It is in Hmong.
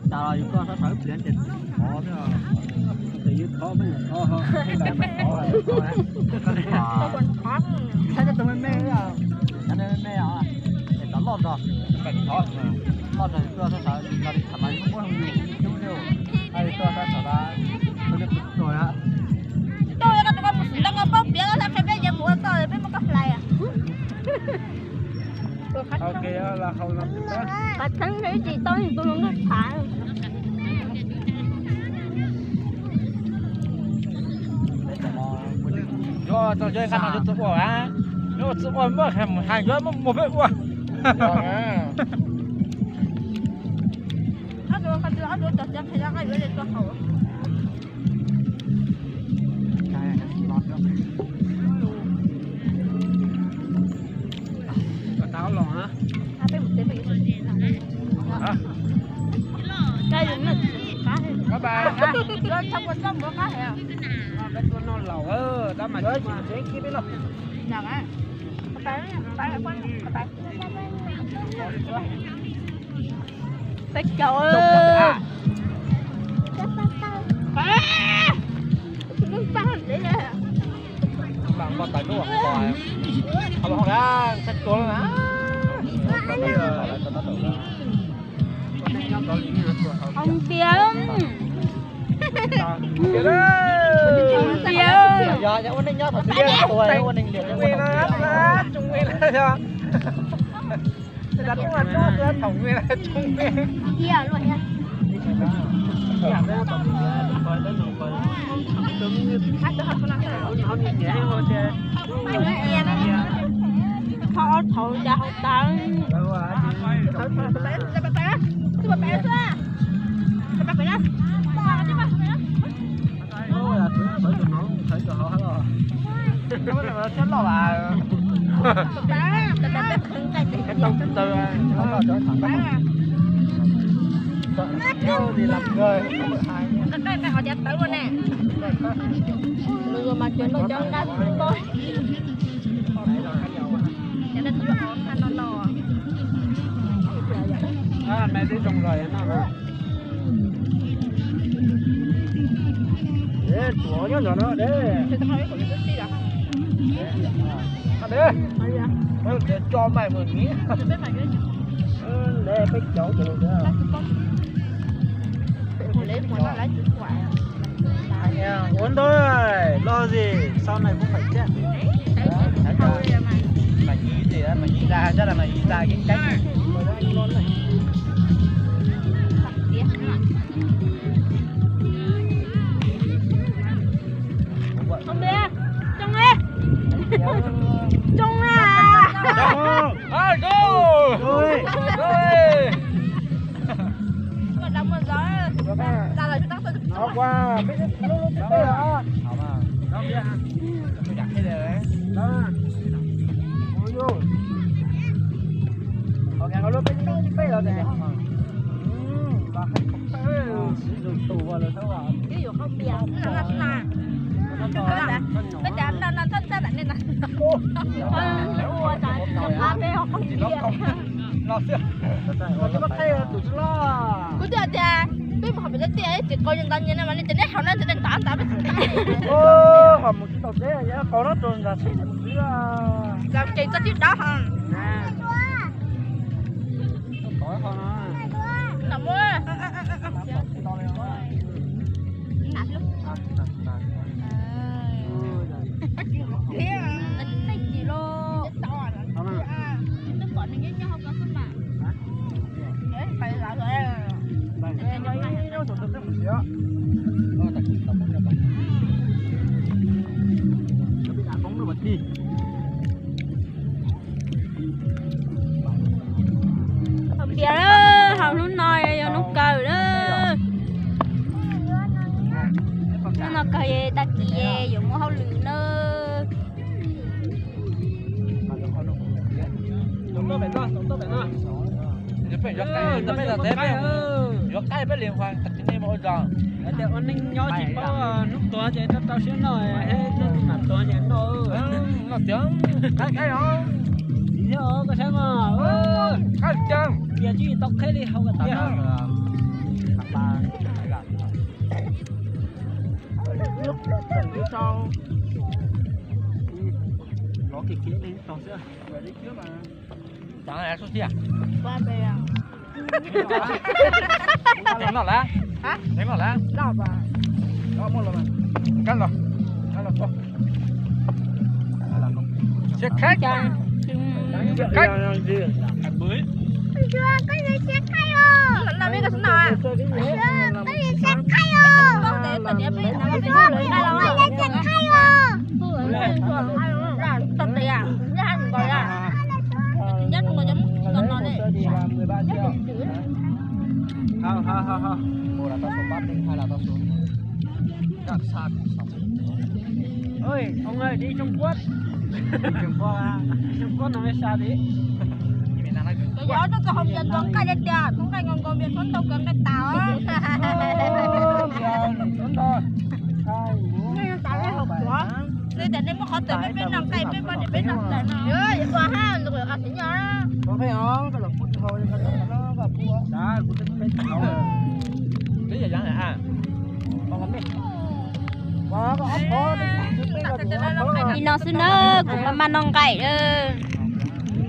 Cas los yus tuaj sab sawv pliav ces thov, ces yus thov peb mus thov, saib tus me me, cov me me os, es tov loj nrog, loj nrog yus tuaj sab sawv nrog li tham mas yus muab hauj lwm coob li, tuaj sab sawv, tuaj li qhov tuaj na. Tuaj koj tus koj mus xwm ntawd koj paub piav koj txhaj qhia peb ces mus ua toj peb muab koj hlais. Qhov tseeb nws tsis tau tus hluas nkauj tham. Yuav txog yuav nqa no yuav txog ua, yuav txog ua muaj hais yuav muaj muag peb ua. Peb caug. Hauv tias, hauv tias. Thaum ob thaum cas hauv tas. Tuav nyob ntawd no de. Cho mày mượn nhé. Ua ntawd lo gì, sau này cũng phải check. Mày nghĩ gì á, mày nghĩ ra chắc là mày nghĩ ra cái cách. Không biết. Trông đi. Trông à. Trông. Ôi, trông. Ôi. Ôi. Mà đóng một gói. Là là chúng ta tôi. Nó qua. Biết lúc lúc biết rồi. Đó. Ôi, vô. Còn nhà nó lúc biết biết rồi nè. Ua cas no no txhob txaj lam ne no. Ua cas tsis qab peb ho qhov tiag. Kuv twb tias peb mus hauv pem lub tiaj ces qau nyias ntawd nyias no mas nej ces neb hauv no ces neb ntav ntav peb tsis tau. Ho mus tsis tau tsev, qau no rau nram tsheb mus tsev. Los ces txoj tib dab ho. Nram muab. Hauv tias hauv hnub no yog hnub kawg na. Hnub no kawg tag kis yuav muaj hauj lwm na. Yuav qaij peb li, tag kis nej ua zog. Tias ua neeg nyob tsis paub hnub tuag ces rau rau siab noj, nej mam tuag ces noj. Noj tiag, qaib qaib os. Thiab os, koj saib mas, tias tsis tau qheb li hauv ko taw. Lov kev kev li tau xwb. Tov xub thiab. Teev los lawm. Teev los lawm. Kab los. Siab khaib. Khaib. Ôi, ông ơi, đi Trung Quốc. Trung Quốc, Trung Quốc nó mới xa đi. Cov yog cov hom yas nkaus nqaij tiag tiag, tub nqaij nkaus nkaus, npias txhob tau kawg nqaij tas. Nqaij tas li hauv tuav. Nws tias nej muab qhov txawm peb, peb noj nqaij, peb poj niam peb noj txawm no. Ua ha, nws ua xwb nyob. Li no xwb na, kuv maj maj noj nqaij.